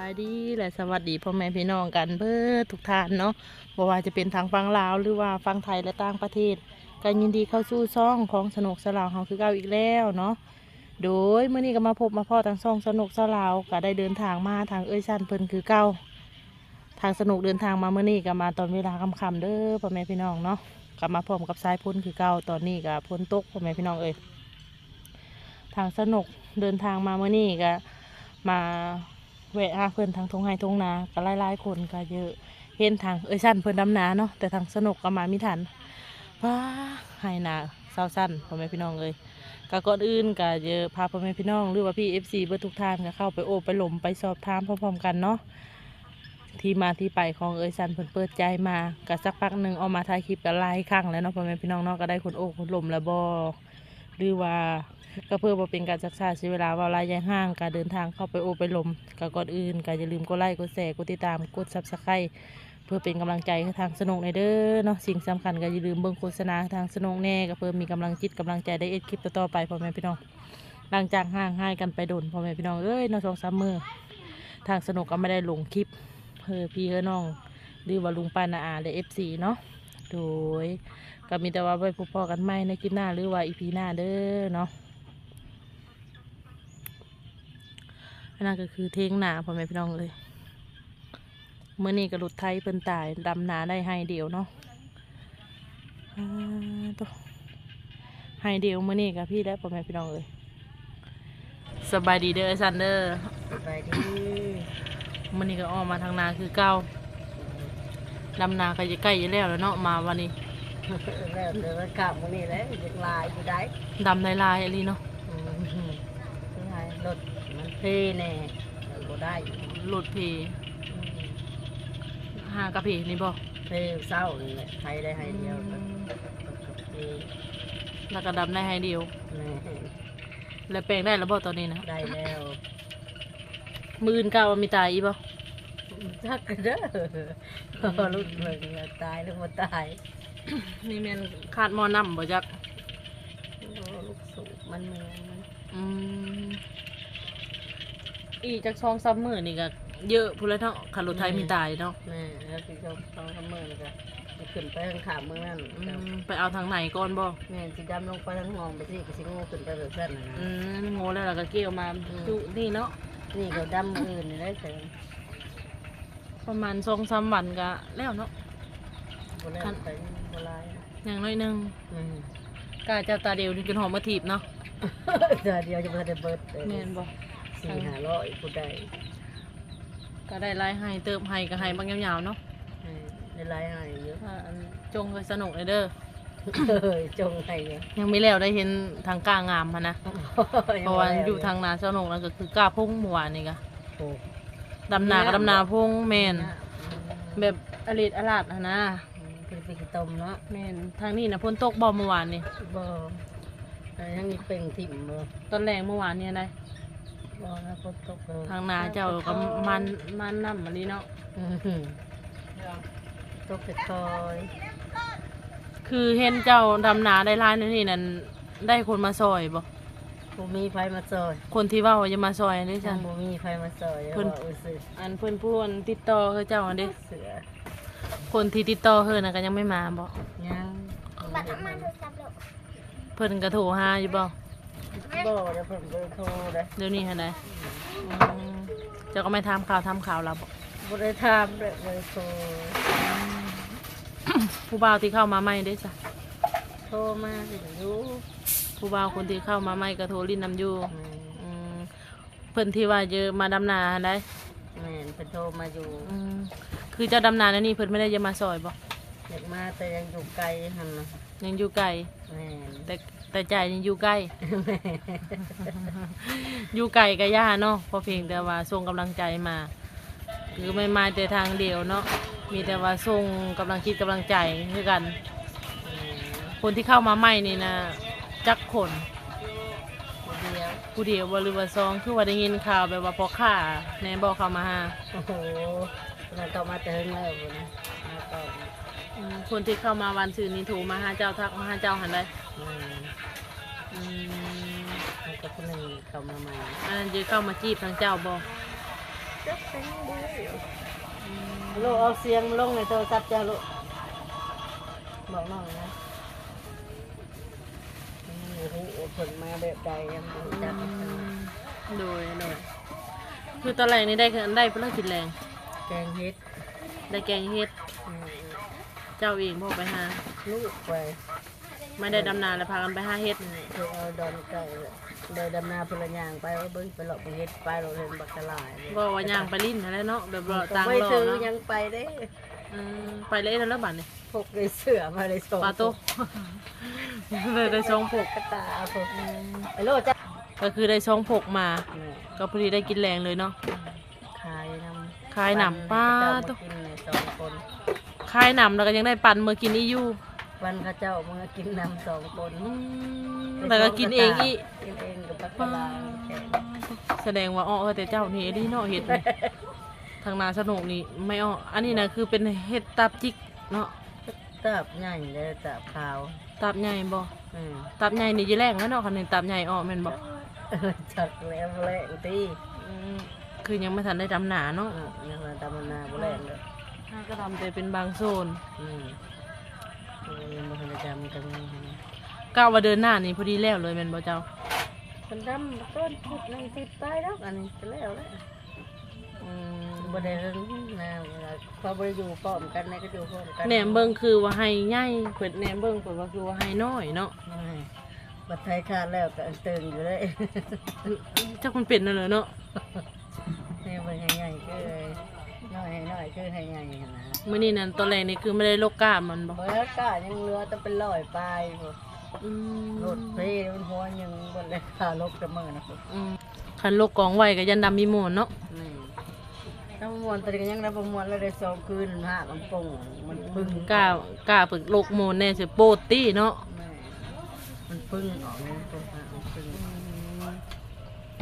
ສະບາຍດີ ແລະ ສະຫວັດດີພໍ່ແມ່ພີ່ນ້ອງກັນເບິດທຸກທ່ານເນາະ, ບໍ່ວ່າຈະເປັນທາງຝັ່ງລາວ ຫຼືວ່າຝັ່ງໄທ ແລະ ຕ່າງປະເທດ ກໍຍິນດີເຂົ້າສູ່ຊ່ອງຂອງສະໜຸກສາລາວເຮົາຄືເກົ່າອີກແລ້ວເນາະ. ໂດຍ ມື້ນີ້ກໍມາພົບມາພໍ້ທາງຊ່ອງສະໜຸກສາລາວ ກໍໄດ້ເດີນທາງມາຫາທາງເອື້ອຍສັນເພິ່ນຄືເກົ່າ. ທາງສະໜຸກເດີນທາງມາມື້ນີ້ກໍມາຕອນເວລາຄ່ຳໆເດີພໍ່ແມ່ພີ່ນ້ອງເນາະ, ກໍມາພ້ອມກັບສາຍຝົນຄືເກົ່າ. ຕອນນີ້ກໍຝົນຕົກພໍ່ແມ່ພີ່ນ້ອງເອີຍ. ທາງສະໜຸກເດີນທາງມາມື້ນີ້ກໍມາແວະຫາເພິ່ນທາງທົ່ງໄຮ່ທົ່ງນາ ກໍຫຼາຍໆຄົນກໍເຍາະ. ເຫັນທາງເອື້ອຍສັນເພິ່ນດຳນາເນາະ, ແຕ່ທາງສະໜຸກກໍມາມີທັນ. ວ້າ ໄຮ່ນາຊາວສັນ ພໍ່ແມ່ພີ່ນ້ອງເອີຍ. ກໍກ່ອນອື່ນກໍຢາກພາພໍ່ແມ່ພີ່ນ້ອງ ຫຼືວ່າພີ່ເອັຟຊີເບິດທຸກທ່ານ ກໍເຂົ້າໄປໂອ້ໄປລົມໄປສອບຖາມພ້ອມໆກັນເນາະ, ທີ່ມາທີ່ໄປຂອງເອື້ອຍສັນເພິ່ນເປີດໃຈມາ. ກໍສັກພັກໜຶ່ງອອກມາຖ່າຍຄລິບກໍຫຼາຍຄັ້ງແລ້ວເນາະ ພໍ່ແມ່ພີ່ນ້ອງເນາະ, ກໍໄດ້ຄົນໂອ້ຄົນລົມແລ້ວບໍ່ ຫຼືວ່າ ກໍເພື່ອບໍ່ເປັນການຊັກຊ້າເສຍເວລາເວົ້າຫຼາຍຢາຍຫ່າງ ກໍເດີນທາງເຂົ້າໄປໂອ້ໄປລົມ. ກໍກ່ອນອື່ນກໍຢ່າລືມກົດໄລ ກົດແຊ ກົດຕິດຕາມ ກົດຊັບສະໄຄຣບ໌ ເພື່ອເປັນກຳລັງໃຈໃຫ້ທາງສະໜຸກແດ່ເດີເນາະ. ສິ່ງສຳຄັນກໍຢ່າລືມເບິ່ງໂຄສະນາໃຫ້ທາງສະໜຸກແດ່ ກໍເພື່ອມີກຳລັງຈິດກຳລັງໃຈໄດ້ເຮັດຄລິບຕໍ່ໆໄປ ພໍ່ແມ່ພີ່ນ້ອງ. ຫຼັງຈາກຫ່າງຫາຍກັນໄປດົນ ພໍ່ແມ່ພີ່ນ້ອງເອີຍເນາະ ສອງສາມມື້ ທາງສະໜຸກກໍບໍ່ໄດ້ລົງຄລິບເພື່ອພີ່ເພື່ອນ້ອງ ຫຼືວ່າລຸງປ້ານ້າອາ ແລະ ເອັຟຊີເນາະ. ໂດຍ ກໍມີແຕ່ວ່າໄວ້ພົບພໍ້ກັນໃໝ່ໃນຄລິບໜ້າ ຫຼືວ່າອີພີໜ້າເດີເນາະ. ອັນນັ້ນກໍຄືຖຽງນາ ພໍ່ແມ່ພີ່ນ້ອງເອີຍ. ມື້ນີ້ກໍລົດໄຖເພິ່ນຕາຍ ດຳນາໄດ້ໄຮ່ດຽວເນາະ. ອ່າ ໂຕ ໄຮ່ດຽວມື້ນີ້ກໍພີ້ແຫຼະ ພໍ່ແມ່ພີ່ນ້ອງເອີຍ. ສະບາຍດີເດີ ເອື້ອຍສັນເດີ. ສະບາຍດີ. ມື້ນີ້ກໍອອກມາທາງນາຄືເກົ່າ. ດຳນາກໍໃກ້ຈະແລ້ວແລ້ວເນາະ ມາວັນນີ້. ແລ້ວແຕ່ວ່າຂ້າມມື້ນີ້ແຫຼະ ຍັງຫຼາຍຢູ່ໃດ໋. ດຳໄດ້ຫຼາຍອີ່ຫຼີເນາະ. ອືມ ຫຼາຍ ລົດມັນເພແດ່ ລົດບໍ່ໄດ້ ລົດເພ. ອືມ ຫາກະເພນີ້ບໍ່? ເພເຊົ້ານີ້ແຫຼະ ໄຖໄດ້ໄຮ່ດຽວ. ອືມ ກໍເພ ແລ້ວກໍດຳໄດ້ໄຮ່ດຽວ. ແມ່ນ. ແລ້ວແປງໄດ້ແລ້ວບໍ່ຕອນນີ້ນະ? ໄດ້ແລ້ວ. ມື້ອື່ນກະວ່າມີຕາຍອີກບໍ່? ຈັກເດີ ອືມ ລຸ້ນເບິ່ງວ່າຕາຍຫຼືບໍ່ຕາຍ. ນີ້ແມ່ນຂາດໝໍ້ນ້ຳບໍ່ຈັກ? ໂອ້ ລູກສູບມັນເມື່ອຍມັນ. ອືມ ອີກຈັກສອງສາມມື້ນີ້ກະເຍອະພຸ້ນແຫຼະເນາະ ຄັນລົດໄຖມີຕາຍເນາະ. ແມ່ນ ແລ້ວອີກສອງສາມມື້ນີ້ກະ ຊິຂຶ້ນໄປທາງຂ້າມເມືອງນັ້ນ. ອືມ ໄປເອົາທາງໃນກ່ອນບໍ່? ແມ່ນ ຊິດຳລົງໄປທາງຫ້ອງໄປຊີ້ ກໍຊິໂງ່ຂຶ້ນໄປແບບນັ້ນນະ. ອືມ ໂງ່ແລ້ວ ແລ້ວກໍກ່ຽວມາ ອືມ ຈຸນີ້ເນາະ. ນີ້ກໍດຳມື້ອື່ນນີ້ແຫຼະ. ປະມານສອງສາມວັນກໍແລ້ວເນາະ. ບໍ່ແລ້ວ ຄັນໄປບໍ່ຫຼາຍ ຍັງໜ້ອຍໜຶ່ງ. ອືມ ກະເຈົ້າຕາດຽວນີ້ຈົນຮອດມາທີບເນາະ. ຕາດຽວຍັງບໍ່ທັນໄດ້ເບິດເລີຍ. ແມ່ນບໍ່? ສີ່ຫ້າຮ້ອຍຜູ້ໃດ ກໍໄດ້ຫຼາຍໄຮ່ເຕີບ ໄຮ່ກໍໄຮ່ບັກຍາວໆເນາະ. ແມ່ນ ໄດ້ຫຼາຍໄຮ່ຢູ່. ອ່າ ອັນ ຈົ່ງເອື້ອຍສະໜຸກແດ່ເດີ. ເອີຍ ຈົ່ງໄຮ່ຢູ່. ຍັງມີແລ້ວ ໄດ້ເຫັນທາງກ້າງາມຫັ້ນນະ. ເພາະວ່າຢູ່ທາງນາສະໜຸກນັ້ນກໍຄືກ້າພົງ ເມື່ອວານນີ້ກະ ໂອ້ ດຳນາກໍດຳນາພົງ. ແມ່ນ ດຳນາ ອືມ ແບບອະເລດອະລາດຫັ້ນນະ. ອືມ ເປັນ ເປັນຂີ້ຕົມເນາະ. ແມ່ນ. ທາງນີ້ນະຝົນຕົກບໍ່ເມື່ອວານນີ້? ບໍ່. ເອີ ຍັງມີເປັ່ງຖິ້ມຢູ່ຕອນແລງເມື່ອວານນີ້ຫັ້ນໃດ໋. ບໍ່ນະ ຝົນຕົກເລີຍ. ທາງນາເຈົ້າກໍມັນ ມັນນ້ຳອີ່ຫຼີເນາະ. ອືມ ຕົກຄ່ອຍໆ. ຄືເຫັນເຈົ້າດຳນາໄດ້ຫຼາຍແນວນີ້ນັ້ນ ໄດ້ຄົນມາຊ່ອຍບໍ່? ບໍ່ມີໃຜມາຊ່ອຍ. ຄົນທີ່ເວົ້າວ່າຈະມາຊ່ອຍເດ້ ຈັ່ງບໍ່ມີໃຜມາຊ່ອຍ. ເພິ່ນ ເວົ້າຊື່ ອັນເພິ່ນຜູ້ອັນຕິດຕໍ່ເຮີເຈົ້າຫັ້ນເດ້. ເສືອ ຄົນທີ່ຕິດຕໍ່ເຮີນັ້ນກໍຍັງບໍ່ມາບໍ່? ຍັງ. ບັດນ້ຳມັນໂທລະສັບໂລດ. ເພິ່ນກໍໂທຫາຢູ່ບໍ່? ບໍ່ ດຽວເພິ່ນບໍ່ໄດ້ໂທເດ້. ດຽວນີ້ຫັ້ນໃດ? ອືມ ເຈົ້າກໍໄມ່ຖາມຂ່າວ ຖາມຂ່າວລາວບໍ່? ບໍ່ໄດ້ຖາມເດ້ ບໍ່ໄດ້ໂທ. ອືມ ຜູ້ບ່າວທີ່ເຂົ້າມາໃໝ່ເດ້ຊະ? ໂທມາຫຼິ້ນຢູ່. ຜູ້ບ່າວຄົນທີ່ເຂົ້າມາໃໝ່ກໍໂທຫຼິ້ນນຳຢູ່. ແມ່ນ. ອືມ ເພິ່ນທີ່ວ່າຈະມາດຳນາຫັ້ນໃດ? ແມ່ນ ເພິ່ນໂທມາຢູ່. ອືມ ຄືເຈົ້າດຳນາແນວນີ້ ເພິ່ນບໍ່ໄດ້ຈະມາຊ່ອຍບໍ່? ຢາກມາ ແຕ່ຍັງຢູ່ໄກຫັ້ນນະ. ຍັງຢູ່ໄກ. ແມ່ນ. ແຕ່ ແຕ່ໃຈນີ້ຢູ່ໃກ້. ແມ່ນ. ຢູ່ໄກກໍຢ່າເນາະ ຂໍພຽງແຕ່ວ່າສົ່ງກຳລັງໃຈມາ. ຄືແມ່ນມາແຕ່ທາງດຽວເນາະ ມີແຕ່ວ່າສົ່ງກຳລັງຈິດກຳລັງໃຈຄືກັນ. ແມ່ນ. ຄົນທີ່ເຂົ້າມາໃໝ່ນີ້ນະ ຈັກຄົນ? ຜູ້ດຽວ. ຜູ້ດຽວບໍ່ ຫຼືວ່າສອງ? ຄືວ່າໄດ້ຍິນຂ່າວແບບວ່າພໍ່ຄ້າແມ່ນບໍ່ເຂົ້າມາຫາ? ໂອ້ໂຫ ເພິ່ນເຂົ້າມາແຕ່ເຫິງແລ້ວພຸ້ນນະ ມາກ່ອນ. ອືມ ຄົນທີ່ເຂົ້າມາວານຊືນນີ້ໂທມາຫາເຈົ້າ ທັກມາຫາເຈົ້າຫັ້ນໃດ? ແມ່ນ. ອືມ ແລ້ວກໍຜູ້ໜຶ່ງເຂົ້າມາໃໝ່. ອັນນັ້ນຈະເຂົ້າມາຈີບທາງເຈົ້າບໍ່? ລູກ ເອົາສຽງລົງໃນໂທລະສັບເຈົ້າລູກ ບອກນ້ອງນະ. ອືມ ໂອ້ໂຫ ເພິ່ນມາແບບໃດຍັງບໍ່ຮູ້ຈັກ. ອືມ ໂດຍ ໂດຍ ຄືຕອນແລງນີ້ໄດ້ ໄດ້ພຸ້ນລະກິນແລງ ແກງເຫັດ ໄດ້ແກງເຫັດ. ອືມ ເຈົ້າເອງບໍ່ໄປຫາ? ລູກໄປ ມາໄດ້ດຳນາແລ້ວພາກັນໄປຫາເຫັດ. ອືມ ເພິ່ນເອົາດອນໄກ່ ໄດ້ດຳນາເພິ່ນລະຍ່າງໄປ ເບິ່ງ ໄປເລາະເບິ່ງເຫັດ ໄປໂລດເຫັນບັກກະຫຼາຍ. ເວົ້າວ່າຍ່າງໄປຫຼິ້ນຫັ້ນແຫຼະເນາະ ແບບວ່າຕ່າງຫຼໍ່ເນາະ ຍັງໄປເດ້. ອືມ ໄປເລີຍແລ້ວບາດນີ້ ພົກໄດ້ເສື້ອມາໄດ້ສອງ ປາໂຕ ໄດ້ ໄດ້ສອງພົກ ກະຕາເພິ່ນ. ອືມ ໄປໂລດຈ້ະ ກໍຄືໄດ້ສອງພົກມາ ແມ່ນ ກໍພໍດີໄດ້ກິນແລງເລີຍເນາະ. ອືມ ຂາຍນຳ ຂາຍນຳ ປັນເຂົາເຈົ້າ ປາໂຕ ມາກິນໃນສອງຄົນ ຂາຍນຳແລ້ວກໍຍັງໄດ້ປັນເມືອກິນອີກຢູ່ ປັນເຂົາເຈົ້າເມືອກິນນຳສອງຄົນ. ອືມ ແລ້ວກໍກິນເອງອີກ ກິນເອງກັບບັກກະຫຼາ ປາໂຕ ແຂງ. ສະແດງວ່າເອາະແຕ່ເຈົ້ານີ້ອີ່ຫຼີເນາະ ເຫັດນີ້ ທາງນາສະໜຸກນີ້ໄມ່ເອາະ. ອັນນີ້ນະ ບໍ່ ຄືເປັນເຫັດຕາບຈິກເນາະ ຕາບໃຫຍ່ເດ້ ຕາບຂາວ ຕາບໃຫຍ່ບໍ່? ອືມ ຕາບໃຫຍ່ນີ້ຊິແລງແລ້ວເນາະ ຄັນເຫັນຕາບໃຫຍ່ອອກແມ່ນບໍ່? ຈັກແລ້ວ ບໍ່ແລງຕິ. ອືມ ຄືຍັງບໍ່ທັນໄດ້ດຳນາເນາະ. ອືມ ຍັງບໍ່ທັນດຳນາ ບໍ່ແລງເດີ ຫາກໍດຳແຕ່ເປັນບາງໂຊນ. ອືມ ຍັງບໍ່ທັນໄດ້ດຳ ກໍມີ ກະວ່າເດືອນໜ້ານີ້ພໍດີແລ້ວເລີຍແມ່ນບໍ່ເຈົ້າ? ເພິ່ນດຳຕອນທິດໜຶ່ງທິດປາຍດອກ ອັນນີ້ກໍແລ້ວແຫຼະ. ອືມ ບໍ່ໄດ້ເຖິງນາ ເພາະບໍ່ໄດ້ຢູ່ພ້ອມກັນ ແນມກໍຢູ່ພ້ອມກັນ ແນມເບິ່ງຄືວ່າໄຮ່ໃຫຍ່ ເພິ່ນແນມເບິ່ງເພິ່ນວ່າຄືວ່າໄຮ່ນ້ອຍເນາະ. ອືມ ບັດໄຖຂາດແລ້ວກໍເຕີງຢູ່ເດ້ ຈັກມັນເປັນແນວໃດເນາະ. ແນມເບິ່ງໄຮ່ໃຫຍ່ຄືໄຮ່ນ້ອຍ ໄຮ່ນ້ອຍຄືໄຮ່ໃຫຍ່ຫັ້ນນະ. ມື້ນີ້ນັ້ນຕອນແລງນີ້ຄືບໍ່ໄດ້ລົກກ້າມັນບໍ່? ບໍ່ໄດ້ລົກກ້າ ຍັງເຫຼືອແຕ່ເປັນຮ້ອຍປາຍພຸ້ນ. ອືມ ລົດເພມັນຫົວຍັງບໍ່ໄດ້ຄ່າລົກແຕ່ມື້ນະ. ອືມ ຄັນລົກກອງໄວ້ກໍຢ້ານດຳມີໂມນເນາະ. ແມ່ນ ດຳໂມນ ຕອນນີ້ກໍຍັງດຳບໍ່ມ່ວນ ແລ້ວໄດ້ສອງຄືນ ຮາກມັນປົ່ງ ມັນປຶ້ງ ກ້າ ກ້າປຶກລົກໂມນແດ່ຊິໂປດຕິເນາະ. ແມ່ນ ມັນປຶ້ງອອກ ມັນປຶ້ງ ຮາກມັນປຶ້ງ.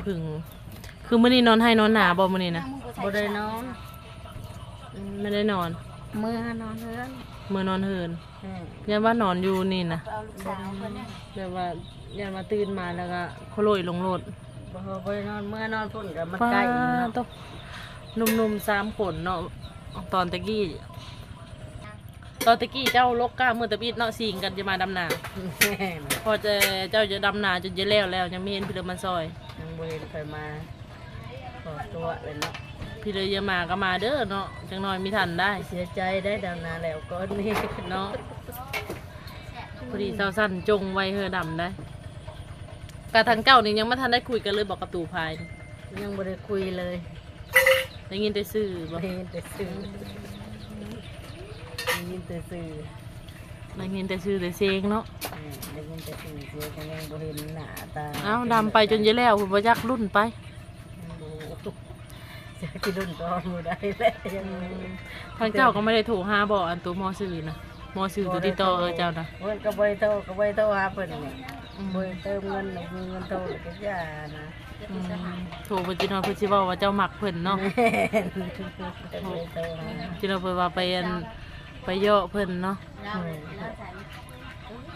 ອືມ ປຶ້ງ ຄືມື້ນີ້ນອນໄຮ່ນອນນາບໍ່ມື້ນີ້ນະ? ບໍ່ໄດ້ນອນ. ອືມ ບໍ່ໄດ້ນອນ ເມືອນອນເຮືອນ ເມືອນອນເຮືອນ. ອືມ ຢ້ານວ່ານອນຢູ່ນີ້ນະ ແບບວ່າຢ້ານວ່າຕື່ນມາແລ້ວກໍໂຄໂລຍລົງໂລດ. ບໍ່ ບໍ່ໄດ້ນອນ ເມືອນອນພຸ້ນກໍມັນໃກ້ເນາະ. ປາໂຕ ໜຸ່ມໆສາມຄົນເນາະ ຕອນແຕ່ກີ້ ຕອນແຕ່ກີ້ເຈົ້າລົກກ້າມື້ຕະບິດເນາະ ສິງກັນຈະມາດຳນາ. ແມ່ນ ພໍຈະ ເຈົ້າຈະດຳນາຈົນຈະແລ້ວແລ້ວ ຍັງບໍ່ເຫັນຜູ້ໃດມາຊ່ອຍ ຍັງບໍ່ເຫັນໃຜມາ. ຂໍຕົວະເລີຍເນາະ ພີ່ເລີຍຢ່າມາກໍມາເດີເນາະ ຈັກໜ້ອຍມີທັນໄດ້. ເສຍໃຈໄດ້ດຳນາແລ້ວກ່ອນນີ້ເນາະ. ພໍດີສາວສັນຈົ່ງໄວ້ເຮີດຳໄດ້. ກະທາງເຈົ້ານີ້ຍັງບໍ່ທັນໄດ້ຄຸຍກັນເລີຍບໍ ກັບຕູ້ພາຍ? ຍັງບໍ່ໄດ້ຄຸຍເລີຍ ໄດ້ຍິນແຕ່ຊື່ບໍ? ໄດ້ຍິນແຕ່ຊື່ ໄດ້ຍິນແຕ່ຊື່ ໄດ້ຍິນແຕ່ຊື່ແຕ່ສຽງເນາະ. ອືມ ໄດ້ຍິນແຕ່ຊື່ແຕ່ສຽງ ກໍຍັງບໍ່ເຫັນໜ້າຕາ. ອ້າວ ດຳໄປຈົນຈະແລ້ວພຸ້ນ ບໍ່ຈັກລຸ້ນໄປ. ຍັງບໍ່ຮູ້ ຈັກຊິລຸ້ນຕໍ່ມື້ໃດແຫຼະ. ອືມ ທາງເຈົ້າກໍບໍ່ໄດ້ໂທຫາບໍ ອັນໂຕໝໍຊື່ນະ? ໝໍຊື່ໂຕຕິດຕໍ່ເອີເຈົ້ານະ? ເພິ່ນກໍບໍ່ໄດ້ໂທ ກໍບໍ່ໄດ້ໂທຫາເພິ່ນນີ້. ອືມ ບໍ່ໄດ້ເຕີມເງິນ ມີເງິນໂທກໍຢ່ານະ. ອືມ ໂທເພິ່ນຊິນອນ ເພິ່ນຊິເວົ້າວ່າເຈົ້າມັກເພິ່ນເນາະ. ແມ່ນ ກໍບໍ່ໄດ້ໂທຫາ ຊິນອນ ເພິ່ນວ່າໄປອັນ ໄປເຍາະເພິ່ນເນາະ. ແມ່ນ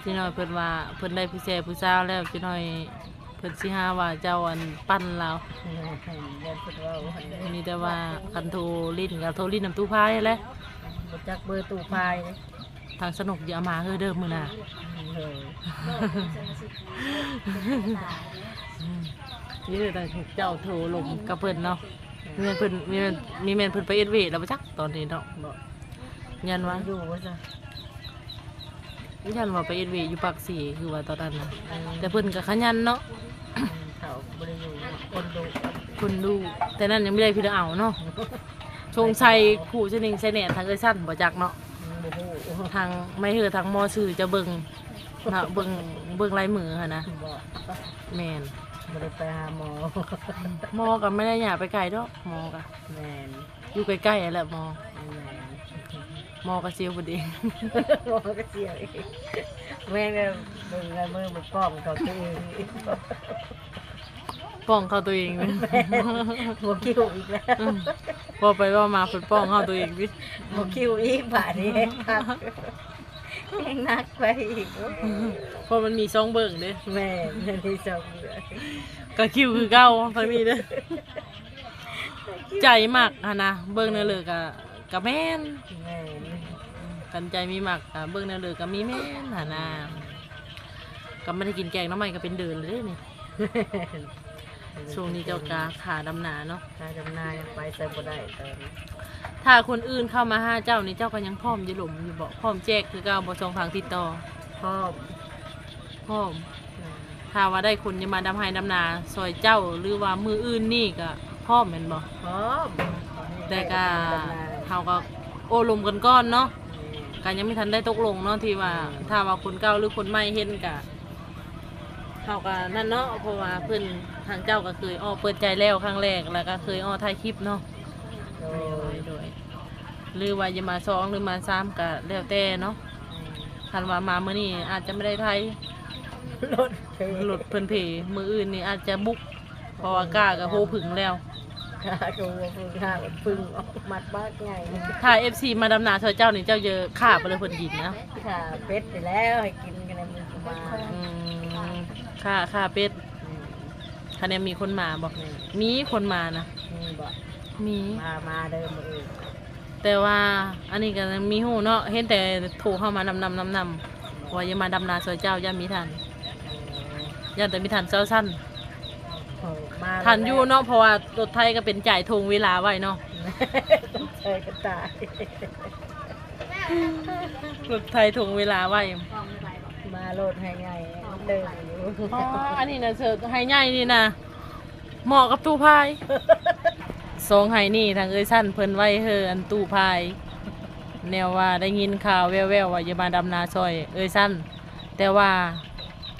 ຊິໜ້ອຍເພິ່ນວ່າເພິ່ນໄດ້ຜູ້ແຊຜູ້ສາວແລ້ວ ຊິໜ້ອຍເພິ່ນຊິຫາວ່າເຈົ້າອັນປັ່ນລາວ. ແມ່ນ ຢ້ານເພິ່ນເວົ້າ ມີແຕ່ວ່າຄັນໂທຫຼິ້ນກໍໂທຫຼິ້ນນຳຕູ້ພາຍຫັ້ນແຫຼະ. ບໍ່ຈັກເບີຕູ້ພາຍເດ້ ທາງສະໜຸກຢ່າມາເຮີເດີມື້ໜ້າ. ເອີ ນີ້ແຕ່ເຈົ້າໂທລົມກັບເພິ່ນເນາະ. ມີແມ່ນເພິ່ນ ມີແມ່ນ ມີແມ່ນເພິ່ນໄປເຮັດວຽກແລ້ວບໍ່ຈັກຕອນນີ້ເນາະ. ບໍ່ ຢ້ານວ່າຢູ່ບໍ່ຊະ ຢ້ານວ່າໄປເຮັດວຽກຢູ່ປາກເຊ ຄືວ່າຕອນນັ້ນນະ. ອືມ ແຕ່ເພິ່ນກໍຂະຫຍັນເນາະ. ອືມ ເຖົ້າບໍ່ໄດ້ຢູ່ ຄົນດຸ ຄົນດຸ ແຕ່ນັ້ນຍັງບໍ່ໄດ້ຜູ້ໃດເອົາເນາະ. ສົງໄສຄູ່ສະໜິງໃສ່ແໜ້ທາງເອື້ອຍສັນບໍ່ຈັກເນາະ. ອືມ ບໍ່ຮູ້ ທາງໄມ້ເຮີ ທາງໝໍຊື່ຈະເບິ່ງເນາະ ເບິ່ງ ເບິ່ງລາຍມືຫັ້ນນະ. ບໍ່ ແມ່ນ ບໍ່ໄດ້ໄປຫາໝໍ ໝໍກໍບໍ່ໄດ້ຍາກໄປໄກດອກ ໝໍກໍ ແມ່ນ ຢູ່ໃກ້ໆຫັ້ນແຫຼະໝໍ. ແມ່ນ ໝໍກໍສຽວເພິ່ນເອງ ໝໍກໍສຽວເອງ. ແມ່ນ ເບິ່ງລາຍມືມັນປ້ອງເຂົ້າຕົວເອງ ປ້ອງເຂົ້າຕົວເອງເລີຍ. ບໍ່ຄິ້ວອີກແລ້ວ. ອືມ ເວົ້າໄປເວົ້າມາເພິ່ນປ້ອງເຂົ້າຕົວເອງຕິ ບໍ່ຄິ້ວອີກບາດນີ້. ແຮງໜັກໄປອີກ ເພາະມັນມີສອງເບື້ອງເດ້. ແມ່ນ ມັນມີສອງເບື້ອງ ກໍຄິ້ວຄືເກົ່າທາງນີ້ເດ້. ໃຈມັກຫັ້ນນະ ເບິ່ງແນວເລີກະ ກະແມ່ນ ແມ່ນ ຄັນໃຈມີມັກກະເບິ່ງແນວເລີກະມີແມ່ນຫັ້ນນະ ກະບໍ່ໄດ້ກິນແກງໜໍ່ໄມ້ກະເປັນເດືອນເລີຍເດ້ນີ້. ຊ່ວງນີ້ເຈົ້າກະຄ່າດຳນາເນາະ ຄ່າດຳນາຍັງໄປໃສບໍ່ໄດ້ຕອນນີ້. ຖ້າຄົນອື່ນເຂົ້າມາຫາເຈົ້ານີ້ ເຈົ້າກະຍັງພ້ອມຢາຫຼົມຢູ່ບໍ່? ພ້ອມແຈກຄືເກົ່າບໍ່? ຊ່ອງທາງຕິດຕໍ່ ພ້ອມ ພ້ອມ ແມ່ນ ຖ້າວ່າໄດ້ຄົນຢາກມາດຳໄຮ່ດຳນາຊ່ອຍເຈົ້າ ຫຼືວ່າມື້ອື່ນນີ້ກະພ້ອມແມ່ນບໍ່? ພ້ອມ ແຕ່ກະ ເຮົາກະໂອ້ລົມກັນກ່ອນເນາະ ແມ່ນ ກະຍັງບໍ່ທັນໄດ້ຕົກລົງເນາະ ທີ່ວ່າ ແມ່ນ ຖ້າວ່າຄົນເກົ່າ ຫຼືຄົນໃໝ່ເຫັນກະ ເຮົາກະນັ້ນເນາະ ເພາະວ່າເພິ່ນ ທາງເຈົ້າກະເຄີຍອອກເປີດໃຈແລ້ວຄັ້ງແລກ ແລ້ວກະເຄີຍອອກຖ່າຍຄລິບເນາະ ໂດຍ ໂດຍ ໂດຍ ຫຼືວ່າຢາກມາສອງ ຫຼືມາສາມກະແລ້ວແຕ່ເນາະ ແມ່ນ ຄັນວ່າມາມື້ນີ້ອາດຈະບໍ່ໄດ້ຖ່າຍ ລົດ ລົດເພິ່ນເພ ມື້ອື່ນນີ້ອາດຈະບຸກ ເພາະວ່າກ້າກະໂຫຜຶງແລ້ວ ກ້າກະໂຫຜຶງ ຫາກເພິ່ນອອກມັດບັກໃຫຍ່. ຖ້າເອັຟຊີມາດຳນາຊ່ອຍເຈົ້ານີ້ ເຈົ້າຈະຂ້າໄປເລີຍເພິ່ນກິນນະ ຂ້າເປັດໄປແລ້ວ ໃຫ້ກິນກັນໃນມື້ມາ ອືມ ຂ້າ ຂ້າເປັດ ອືມ ຄັນແມ່ນມີຄົນມາບໍ່? ແມ່ນ ມີຄົນມານະ ມີບໍ່? ມີ ມາ ມາເດີມື້ອື່ນ. ແຕ່ວ່າອັນນີ້ກະຍັງມີຮູ້ເນາະ ເຫັນແຕ່ໂທເຂົ້າມານຳໆ ວ່າຢາກມາດຳນາຊ່ອຍເຈົ້າ ຢ້ານມີທັນ ຢ້ານແຕ່ມີທັນເຈົ້າຊັ້ນ ໂອ້ ມາ ທັນຢູ່ເນາະ ເພາະວ່າລົດໄຖກະເປັນຈ່າຍທົ່ງເວລາໄວ້ເນາະ ໃສ່ກະຕາຍ ລົດໄຖທົ່ງເວລາໄວ້ ມາໂລດໄຮ່ໃຫຍ່ເຕີບຢູ່ ອໍ ອັນນີ້ນະ ເສີດໄຮ່ໃຫຍ່ນີ້ນະ ເໝາະກັບຕູ້ພາຍ ສອງໄຮ່ນີ້ທາງເອື້ອຍຊັ້ນເພິ່ນໄວ້ເຮີອັນຕູ້ພາຍ ແນວວ່າໄດ້ຍິນຂ່າວແວ່ວໆວ່າຈະມາດຳນາຊ່ອຍເອື້ອຍຊັ້ນ ແຕ່ວ່າ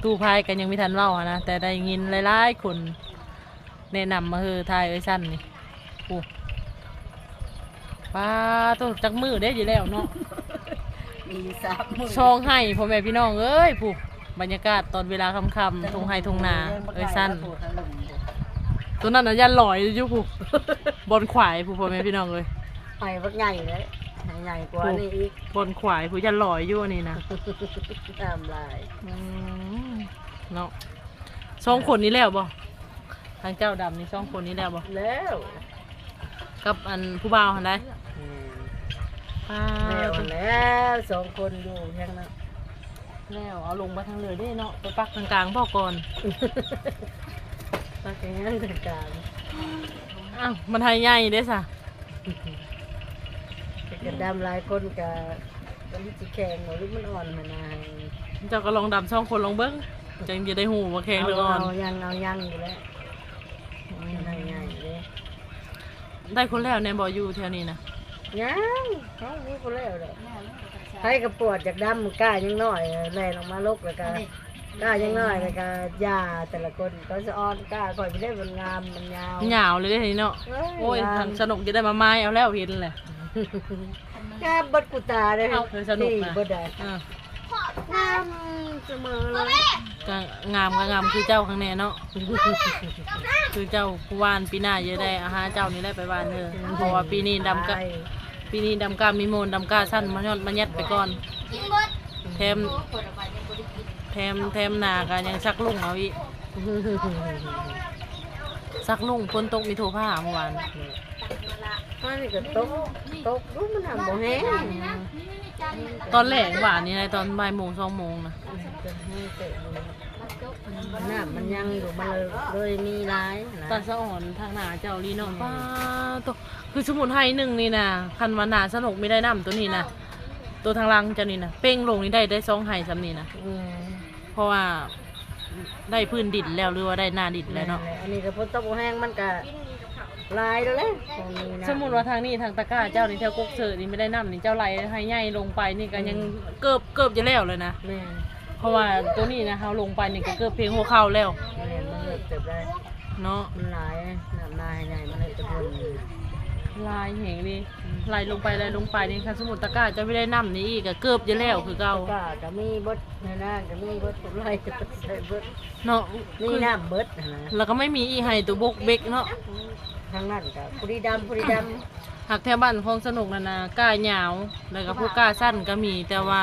ຕູ້ພາຍກະຍັງບໍ່ທັນເວົ້າຫັ້ນນະ ແຕ່ໄດ້ຍິນຫຼາຍໆຄົນແນະນຳມາເຮີຖ່າຍເອື້ອຍຊັ້ນນີ້ ໂອ້ ປາໂທ້ ຈັກມື້ເດ້ຊິແລ້ວເນາະ ມີສາມມື້ ສອງໄຮ່ ພໍ່ແມ່ພີ່ນ້ອງເອີຍ ຜູ້ ບັນຍາກາດຕອນເວລາຄ່ຳໆ ທົ່ງໄຮ່ທົ່ງນາ ເອີຍຊັ້ນ ໂຕນັ້ນນະຢ້ານລອຍຢູ່ຜູ້ ບ່ອນຂວາຍຜູ້ ພໍ່ແມ່ພີ່ນ້ອງເອີຍ ໄຮ່ບັກໃຫຍ່ເລີຍ ໃຫຍ່ກວ່ານີ້ອີກ ບ່ອນຂວາຍຜູ້ ຢ້ານລອຍຢູ່ອັນນີ້ນະ ນ້ຳຫຼາຍ ອືມ ເນາະ ສອງຄົນນີ້ແລ້ວບໍ່? ທາງເຈົ້າດຳນີ້ສອງຄົນນີ້ແລ້ວບໍ່? ແລ້ວ ກັບອັນຜູ້ບ່າວຫັ້ນໃດ ອືມ ປາ ແລ້ວຫັ້ນແຫຼະ ສອງຄົນຢູ່ທາງນັ້ນ ແລ້ວເອົາລົງໄປທາງເຫຼືອເດ້ເນາະ ໄປປັກທາງກາງບໍ່ກ່ອນ ປັກທາງກາງ ອ້າວ ມັນໄຮ່ໃຫຍ່ເດ້ຊະ ກະດຳຫຼາຍຄົນກະ ມັນຊິແຂງບໍ່ ຫຼືມັນອ່ອນຫັ້ນນະ ເຈົ້າກະລອງດຳສອງຄົນລອງເບິ່ງ ຈັ່ງຈະໄດ້ຮູ້ວ່າແຂງຫຼືອ່ອນ ເອົາ ເອົາ ຍັງ ເອົາຍັງຢູ່ແຫຼະ ອືມ ໃຫຍ່ເດ້ ໄດ້ຄົນແລ້ວແນ່ບໍ່ ຢູ່ແຖວນີ້ນະ? ຍັງ ເຮົາມີຄົນແລ້ວດອກ ໃຜກະປວດຢາກດຳ ກ້າຍັງນ້ອຍ ແລ່ນອອກມາລົກ ແລ້ວກະ ກ້າຍັງນ້ອຍ ແລ້ວກະຢ່າ ແຕ່ລະຄົນ ເຂົາສະອອນກ້າ ຂ້ອຍບໍ່ໄດ້ ມັນງາມ ມັນຍາວ ຍາວເລີຍເດ້ນີ້ເນາະ ໂອ້ຍ ງາມ ທາງສະໜົກຈະໄດ້ມາໝາຍເອົາແລ້ວ ເຫັນແຫຼະ ງາມເບິດກູຕາເດ້ ເອົາ ເອີ ສະໜຸກນະ ເບິດໄດ໋ ເອີ ງາມສະເໝີເລີຍ ກະງາມ ກະງາມຄືເຈົ້າຄັກແນ່ເນາະ ຄືເຈົ້າຜູ້ຫວ່ານ ປີໜ້າຈະໄດ້ຫາເຈົ້ານີ້ແຫຼະໄປຫວ່ານເດີ ເພາະວ່າປີນີ້ດຳກະ ປີນີ້ດຳກ້າມີໂມນ ດຳກ້າສັ້ນ ມາຍອດມາຍັດໄປກ່ອນ ແຖມ ແຖມ ແຖມໜ້າກະຍັງສັກລຸ້ງເອົາອີກ ສັກລຸ້ງ ຝົນຕົກມີໂທຟ້າມື້ວານ ມານີ້ກະຕົກ ຕົກຢູ່ ມັນຫາກບໍ່ແຮງ ຕອນແລງຫວານນີ້ນະ ຕອນບ່າຍໂມງ ສອງໂມງນະ ນ້ຳມັນຍັງຢູ່ ມັນເລີຍມີຫຼາຍນະ ຕາສະອອນທາງໜ້າເຈົ້າລີເນາະ ອືມ ປາໂທ້ ຄືສົມມຸດໄຮ່ໜຶ່ງນີ້ນະ ຄັນວ່າໜ້າສະໜົກມີໄດ້ນ້ຳໂຕນີ້ນະ ໂຕທາງຫຼັງເຈົ້ານີ້ນະ ເປັ່ງລົງນີ້ໄດ້ ໄດ້ສອງໄຮ່ຊ່ຳນີ້ນະ ອືມ ເພາະວ່າ ໄດ້ພື້ນດິນແລ້ວ ຫຼືວ່າໄດ້ໜ້າດິນແລ້ວເນາະ ແມ່ນແຫຼະ ອັນນີ້ກະຝົນຕົກບໍ່ແຮງ ມັນກະຫຼາຍແລ້ວແຫຼະ ສົມມຸດວ່າທາງນີ້ ທາງຕະກ້າເຈົ້ານີ້ ແຖວກົກເສີດນີ້ ໄມ່ໄດ້ນ້ຳນີ້ ເຈົ້າໄຫຼໄຮ່ໃຫຍ່ລົງໄປນີ້ກະຍັງ ອືມ ເກືອບ ເກືອບຈະແລ້ວແລ້ວນະ ແມ່ນ ເພາະວ່າໂຕນີ້ນະ ເຮົາລົງໄປນີ້ກະເກືອບພຽງຫົວເຂົ່າແລ້ວ ແມ່ນ ມັນເລິກເຕີບໄດ້ ເນາະ ມັນຫຼາຍ ນ້ຳນາໃຫຍ່ ມັນເລີຍຈະເພິ່ນ ຫຼາຍແຮງເດ້ ອືມ ໄຫຼລົງໄປ ໄຫຼລົງໄປນີ້ ຄັນສົມມຸດຕະກ້າເຈົ້າໄມ່ໄດ້ນ້ຳນີ້ອີກກະເກືອບຈະແລ້ວຄືເກົ່າ ຕະກ້າກະມີເບິດ ໃນນາກະມີເບິດ ຜູ້ໄລ່ກະໃສ່ເບິດ ເນາະ ມີນ້ຳເບິດຫັ້ນນະ ແລ້ວກະໄມ່ມີອີກໄຮ່ໂຕບົກເບັກເນາະ ທາງນັ້ນກະຜູ້ນີ້ດຳ ຜູ້ນີ້ດຳ ຫາກແຖວບ້ານຂອງສະໜຸກຫັ້ນນະ ກ້າຍາວ ແລ້ວກະຜູ້ກ້າສັ້ນກະມີ ແຕ່ວ່າ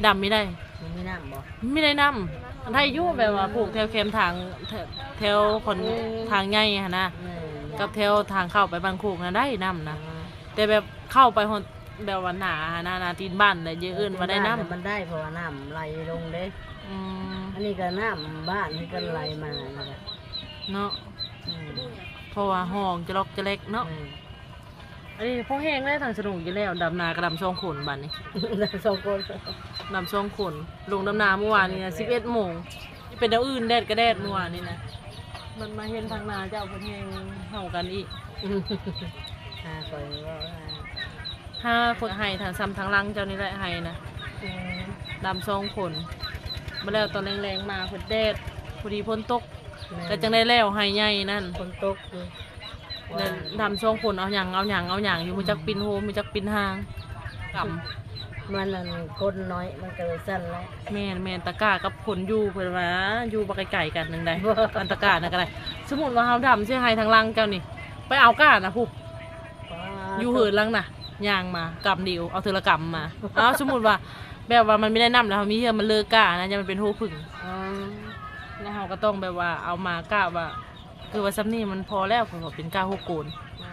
ດຳມີໄດ້ ມັນມີນ້ຳບໍ່? ມີໄດ້ນ້ຳ ໄດ້ຢູ່ ແບບວ່າຜູກແຖວແຄມທາງ ແຖວ ແຖວຄົນ ອືມ ທາງໃຫຍ່ຫັ້ນນະ ແມ່ນ ກັບແຖວທາງເຂົ້າໄປບ້ານໂຄກນະໄດ້ນ້ຳນະ ອ່າ ແຕ່ແບບເຂົ້າໄປຮອດແບບວ່າໜ້າຫັ້ນນະ ໜ້າຕີນບ້ານແຫຼະ ເອີ້ນວ່າໄດ້ນ້ຳ ຕີນບ້ານມັນໄດ້ ເພາະວ່ານ້ຳໄຫຼລົງເດ້. ອືມ ອັນນີ້ກໍນ້ຳບ້ານທີ່ເພິ່ນໄຫຼມານີ້ແຫຼະເນາະ. ອືມ ເພາະວ່າຮ່ອງຈະລັອກຈະແລັກເນາະ. ແມ່ນ ອັນນີ້ພໍແຮງແລ້ວ ທາງສະໜຸກຢູ່ແລ້ວ ດຳນາກໍດຳສອງຄົນບາດນີ້ ດຳສອງຄົນ ດຳສອງຄົນ ລົງດຳນາມື້ວານນີ້ນະ ສິບເອັດໂມງ ເປັນແນວອື່ນ ແດດກໍແດດມື້ວານນີ້ນະ. ມັນມາເຫັນທາງໜ້າເຈົ້າເພິ່ນແຮງເຮົາກັນອີກ ຫາຂ້ອຍເວົ້າ ຫາຄົນໄຮ່ທາງ ສ່ຳທາງຫຼັງເຈົ້ານີ້ແຫຼະໄຮ່ນະ. ອືມ ດຳສອງຄົນ ມາແລ້ວຕອນແລງໆມາ ເພິ່ນແດດ ພໍດີຝົນຕົກ ແມ່ນ ກໍຈັ່ງໄດ້ແລ້ວໄຮ່ໃຫຍ່ນັ້ນ ຝົນຕົກຢູ່. ແລ້ວດຳສອງຄົນ ເອົາຫຍັງ ເອົາຫຍັງ ເອົາຫຍັງຢູ່ ຮູ້ຈັກປິ່ນໂຮມ ຮູ້ຈັກປິ່ນຫາງ ກຳ ມັນອັນຄົນໜ້ອຍ ມັນກໍເລີຍຊັ້ນແຫຼະ. ແມ່ນໆ ຕະກ້າກັບຄົນຢູ່ ເພິ່ນວ່າຢູ່ບໍ່ໄກໆກັນໜຶ່ງໃດ ອັນຕະກ້ານັ້ນກໍໄດ້. ສົມມຸດວ່າເຮົາດຳໃສ່ໄຮ່ທາງຫຼັງເຈົ້ານີ້ ໄປເອົາກ້ານະພຸ້ນ ຢູ່ເຮືອນຫຼັງນະ ຍ່າງມາກຳດຽວ ເອົາເທື່ອລະກຳມາ. ເອົາ ສົມມຸດວ່າ ແບບວ່າມັນມີໄດ້ນ້ຳແລ້ວ ເຮົາມີເຮືອນ ມັນເລີກກ້ານະ ຢ້ານມັນເປັນໂຮຜຶ່ງ. ອໍ ແລ້ວເຮົາກໍຕ້ອງແບບວ່າເອົາມາກະວ່າ ຄືວ່າຊ່ຳນີ້ມັນພໍແລ້ວ ເພາະວ່າເປັນກ້າຫົກໂກນ ອໍ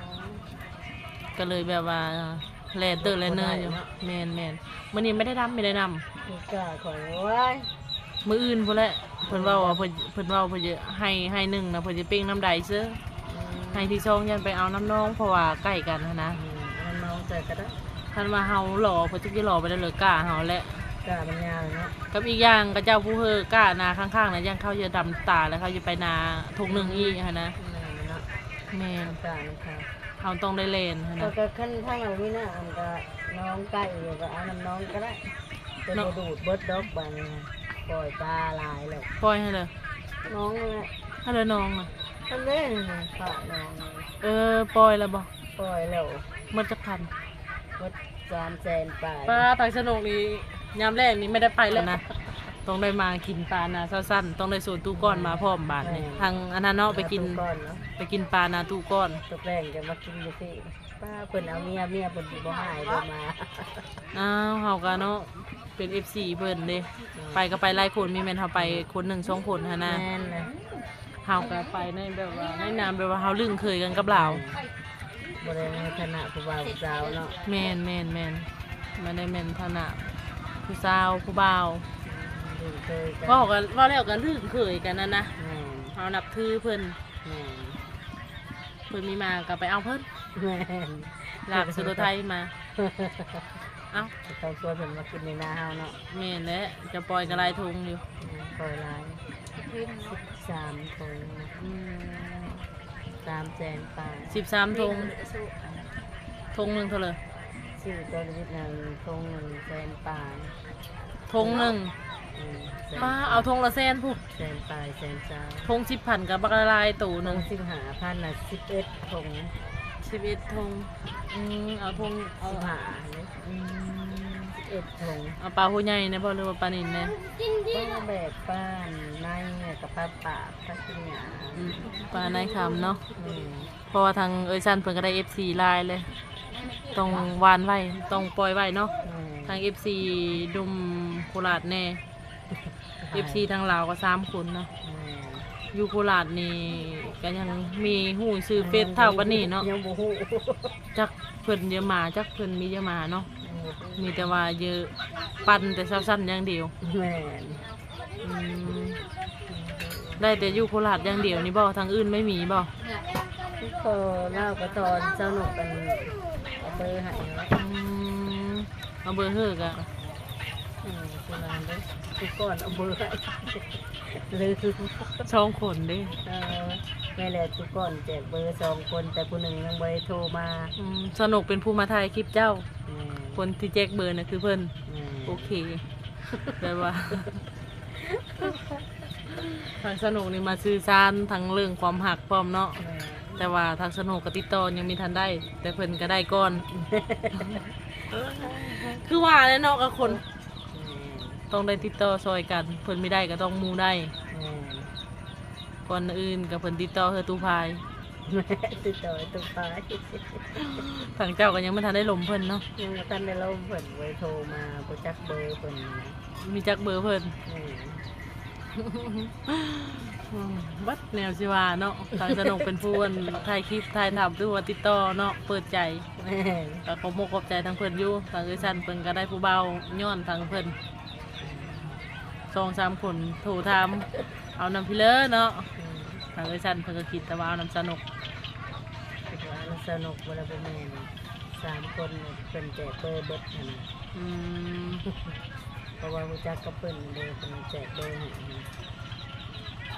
ກໍເລີຍແບບວ່າແລ່ນເຕີແລ່ນເນີຢູ່. ແມ່ນໆ ມື້ນີ້ບໍ່ໄດ້ດຳ ມີໄດ້ນ້ຳ ມີກ້າຂ້ອຍ ໂອ້ຍ ມື້ອື່ນພຸ້ນແຫຼະ. ເພິ່ນເວົ້າວ່າ ເພິ່ນ ເພິ່ນເວົ້າ ເພິ່ນຈະໄຮ່ ໄຮ່ໜຶ່ງນະ ເພິ່ນຈະເປັ່ງນ້ຳໃດເຊີ ອືມ ໄຮ່ທີສອງຢ້ານໄປເອົານ້ຳໜອງ ເພາະວ່າໃກ້ກັນຫັ້ນນະ. ອືມ ເອົານ້ຳໜອງໃສ່ກໍໄດ້ ຄັນວ່າເຮົາລໍ ເພິ່ນຈະລໍໄປໄດ້ເລີຍ ກ້າເຮົາແຫຼະ ກ້າມັນຍາວເນາະ. ກັບອີກຢ່າງ ເຂົາເຈົ້າຜູ້ເຮີ້ກ້ານາຂ້າງໆນະ ຢ້ານເຂົາຈະດຳຕາ ແລ້ວເຂົາຈະໄປນາທົ່ງໜຶ່ງອີກຫັ້ນນະ. ແມ່ນເນາະ ແມ່ນ ກ້ານະ ເຮົາຕ້ອງໄດ້ແລ່ນຫັ້ນນະ. ກໍຄັນທາງເຮົາມີນ້ຳ ອັນກໍໜອງໃກ້ຢູ່ ກໍເອົານ້ຳໜອງກໍໄດ້ ແຕ່ບໍ່ດູດເບິດດອກບາດນີ້ ປ່ອຍປາຫຼາຍແລ້ວ. ປ່ອຍໃຫ້ເລີຍ ໜອງນັ້ນແຫຼະ ໃຫ້ເລີຍໜອງນະ ຫັ້ນເດ້ ປາກໜອງ. ເອີ ປ່ອຍແລ້ວບໍ່? ປ່ອຍແລ້ວ. ໝົດຈັກພັນ? ໝົດສາມແສນປາຍ. ປາ ທາງສະໜຸກນີ້ ຍາມແລງນີ້ແມ່ນໄດ້ໄປແລ້ວນະ ຕ້ອງໄດ້ມາກິນປານາຊາວຊັ້ນ ຕ້ອງໄດ້ຊວນຕູ້ກ່ອນມາພ້ອມບາດນີ້. ແມ່ນ ທາງອັນນັ້ນເນາະ ໄປກິນ ຕູ້ກ່ອນເນາະ ໄປກິນປານາຕູ້ກ່ອນ. ຕົກແລງຈະມາກິນຢູ່ພີ້ ປ້າ ເພິ່ນເອົາເມຍ ເມຍເພິ່ນບໍ່ໃຫ້ເລີຍມາ. ອ້າວ ເຮົາກໍເນາະ ເປັນເອັຟຊີເພິ່ນເດ້ ອືມ ໄປກໍໄປຫຼາຍຄົນ ມີແມ່ນເຮົາໄປ ອືມ ຄົນໜຶ່ງສອງຄົນຫັ້ນນະ. ແມ່ນແຫຼະ ເຮົາກໍໄປໃນແບບວ່າ ໃນນາມແບບວ່າເຮົາລຶ້ງເຄີຍກັນກັບລາວ ແມ່ນ ບໍ່ໄດ້ໃນຖານະຜູ້ບ່າວຜູ້ສາວເນາະ. ແມ່ນໆໆ ບໍ່ໄດ້ແມ່ນຖານະຜູ້ສາວຜູ້ບ່າວ ອືມ ລຶ້ງເຄີຍກັນ. ເວົ້າກັນ ເວົ້າແລ້ວກໍລຶ້ງເຄີຍກັນຫັ້ນນະ. ແມ່ນ ເຮົານັບຖືເພິ່ນ. ແມ່ນ ເພິ່ນມີມາກໍໄປເອົາເພິ່ນ. ແມ່ນ ລາກໃສ່ລົດໄຖມາ. ເອົ້າ ຕ້ອງຊວນເພິ່ນມາກິນໃນນາເຮົາເນາະ. ແມ່ນແຫຼະ ເຈົ້າປ່ອຍກໍຫຼາຍຖົງຢູ່. ແມ່ນ ປ່ອຍຫຼາຍ ສິບສາມຖົງ. ອືມ ສາມແສນປາຍ ສິບສາມຖົງ. ຖົງໜຶ່ງເທົ່າໃດ? ຊື້ຕົວລະວິດນັ້ນ ຖົງໜຶ່ງແສນປາຍ. ຖົງໜຶ່ງ. ອືມ ປາ ເອົາຖົງລະແສນພຸ້ນ ແສນປາຍ ແສນຊາວ. ຖົງສິບພັນກໍບັກຫຼາຍໂຕໜຶ່ງ. ຖົງສິບຫ້າພັນນະ ສິບເອັດຖົງ. ສິບເອັດຖົງ. ອືມ ເອົາຖົງ ເອົາສິບຫ້າເດ້. ອືມ ສິບເອັດຖົງ. ເອົາປາຫົວໃຫຍ່ແດ່ບໍ່ ຫຼືວ່າປານິນແດ່? ປາແບກ ປາໃນ ແລ້ວກໍປາປາກ ປາກິນຫຍ້າ. ອືມ ປາໃນຄຳເນາະ. ອືມ ເພາະວ່າທາງເອື້ອຍສັນເພິ່ນກໍໄດ້ເອັຟຊີຫຼາຍເລີຍ ຕ້ອງຫວ່ານໄວ້ ຕ້ອງປ່ອຍໄວ້ເນາະ. ແມ່ນ ທາງເອັຟຊີໜຸ່ມໂຄລາດແດ່ ເອັຟຊີທາງລາວກໍສາມຄົນເນາະ. ແມ່ນ ຢູ່ໂຄລາດນີ້ກໍຍັງມີຮູ້ຊື່ເຟສເທົ່າປານນີ້ເນາະ. ຍັງບໍ່ຮູ້ ຈັກເພິ່ນເຢຍມາ ຈັກເພິ່ນມີເຢຍມາເນາະ. ຍັງບໍ່ຮູ້ ມີແຕ່ວ່າເຢຍ ປັ່ນແຕ່ຊາວຊັ້ນຢ່າງດຽວ. ແມ່ນ ອືມ ໄດ້ແຕ່ຢູ່ໂຄລາດຢ່າງດຽວນີ້ບໍ່? ທາງອື່ນໄມ່ມີບໍ່? ກໍລາວກໍຕອນເຈົ້ານົກອັນເອົາເບີໃຫ້. ອືມ ເອົາເບີເຮີກະ ອືມ ຜູ້ນັ້ນເດ້ ຕູກ່ອນເອົາເບີໃຫ້ ລືມ ສອງຄົນເດ້. ເອີ ແມ່ນແຫຼະ ຕູກ່ອນແຈກເບີສອງຄົນ ແຕ່ຜູ້ໜຶ່ງຍັງບໍ່ໄດ້ໂທມາ. ອືມ ສະໜຸກເປັນຜູ້ມາຖ່າຍຄລິບເຈົ້າ. ແມ່ນ ຄົນທີ່ແຈກເບີນະຄືເພິ່ນ. ແມ່ນ ໂອເຄ ແບບວ່າ ທາງສະໜຸກນີ້ມາສື່ສານທັງເລື່ອງຄວາມຮັກພ້ອມເນາະ. ແມ່ນ ແຕ່ວ່າທາງສະໜຸກກໍຕິດຕໍ່ຍັງມີທັນໄດ້ ແຕ່ເພິ່ນກໍໄດ້ກ່ອນ. ຄືວ່າແຫຼະເນາະ ກັບຄົນ ແມ່ນ ຕ້ອງໄດ້ຕິດຕໍ່ຊ່ອຍກັນ ເພິ່ນມີໄດ້ກໍຕ້ອງໝູ່ໄດ້. ແມ່ນ ກ່ອນອື່ນກໍເພິ່ນຕິດຕໍ່ເຮືອຕູ້ພາຍ. ຕິດຕໍ່ຕູ້ພາຍ ທາງເຈົ້າກໍຍັງບໍ່ທັນໄດ້ລົມເພິ່ນເນາະ. ຍັງບໍ່ທັນໄດ້ລົມເພິ່ນ ບໍ່ໄດ້ໂທມາ ບໍ່ຈັກເບີເພິ່ນ. ມີຈັກເບີເພິ່ນ? ແມ່ນ ອືມ ເບິດແນວຊິວ່າເນາະ ທາງສະໜົກເປັນຜູ້ອັນຖ່າຍຄລິບ ຖ່າຍທຳ ຫຼືວ່າຕິດຕໍ່ເນາະ ເປີດໃຈ. ແມ່ນ ກໍຂອບມຸກຂອບໃຈທາງເພິ່ນຢູ່ ທາງເອື້ອຍສັນເພິ່ນກໍໄດ້ຜູ້ບ່າວຍ້ອນທາງເພິ່ນ ສອງສາມຄົນໂທຖາມເອົານຳພີ່ເລີເນາະ. ອືມ ທາງເອື້ອຍສັນເພິ່ນກໍຄິດແຕ່ວ່າເອົານຳສະໜົກ ຄິດວ່າເອົານຳສະໜົກ ບໍ່ໄດ້ ບໍ່ແມ່ນ ສາມຄົນເພິ່ນແຈກເບີເບິດຫັ້ນນະ. ອືມ ເພາະວ່າຮູ້ຈັກກັບເພິ່ນເດ້ ເພິ່ນແຈກເບີໃຫ້ຫັ້ນນະ.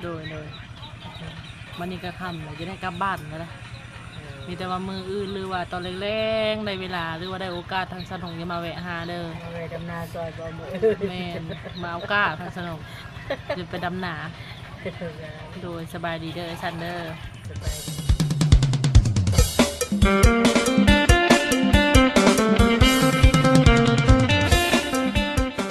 ໂດຍ ໂດຍ ມື້ນີ້ກໍຄ່ຳແລ້ວ ຈະໄດ້ກັບບ້ານແລ້ວນະ. ເອີ ມີແຕ່ວ່າມື້ອື່ນ ຫຼືວ່າຕອນແລງໆ ໄດ້ເວລາ ຫຼືວ່າໄດ້ໂອກາດ ທາງສະໜົກຈະມາແວະຫາເດີ ມາແວະດຳນາຊ່ອຍບໍ່ມື້ອື່ນ. ແມ່ນ ມາເອົາກ້າ ທາງສະໜົກ ຈະໄປດຳນາ. ໂດຍ ສະບາຍດີເດີ ເອື້ອຍສັນເດີ ສະບາຍ